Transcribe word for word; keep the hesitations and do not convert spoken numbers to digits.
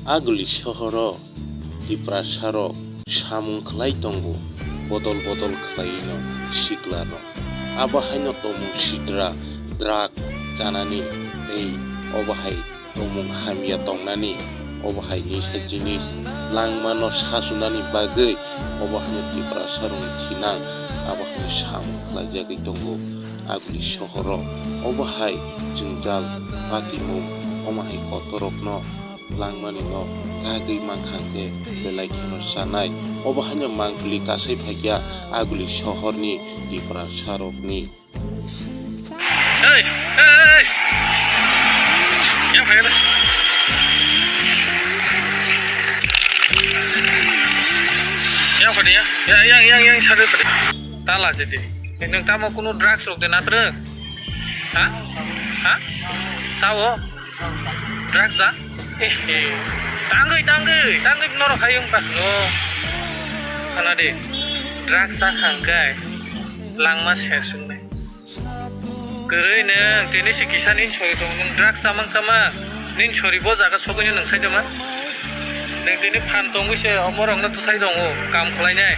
Aguli sohoro Tiprasarok samung khlai tongo, bodol bodol khlaino siklarok. Abo haino tomung sidra, drug chanani tei obo hai tomung hamya tongnani, obo hai nisa jinis langmano sasunani bagwi obo haino Tiprasarokni thinang abo haino samung khlaijagwi tongo. Aguli sohoro obo hai jwngjal patimung omo hai kotorokno langmani no kagwi mankha khe belai kheno chanai. Obo haino mangpili kasai phaikha Aguli sohorni Tiprasarokni. Hey, hey, hey. Yang phai da. Yang phai da, yang, yang, yang, yang, yang, sari phai da. Tala jadi. Nung tamo kunu drugs rok de natreng? Ha? Ha? Sao? Drugs da? Ehe. Tangwi, tangwi, tangwi norok hayung ka. No. Kana de. Drugs sa khangkai. Langma ser sungnai. Kwrwi nung tini si kisa nin sori tong nung drugs samang sama. Nin sori bo jaga sogwi nung sai tongma. Nung tini phan tongwi se omorok no to sai tongo. Kam khlai nai.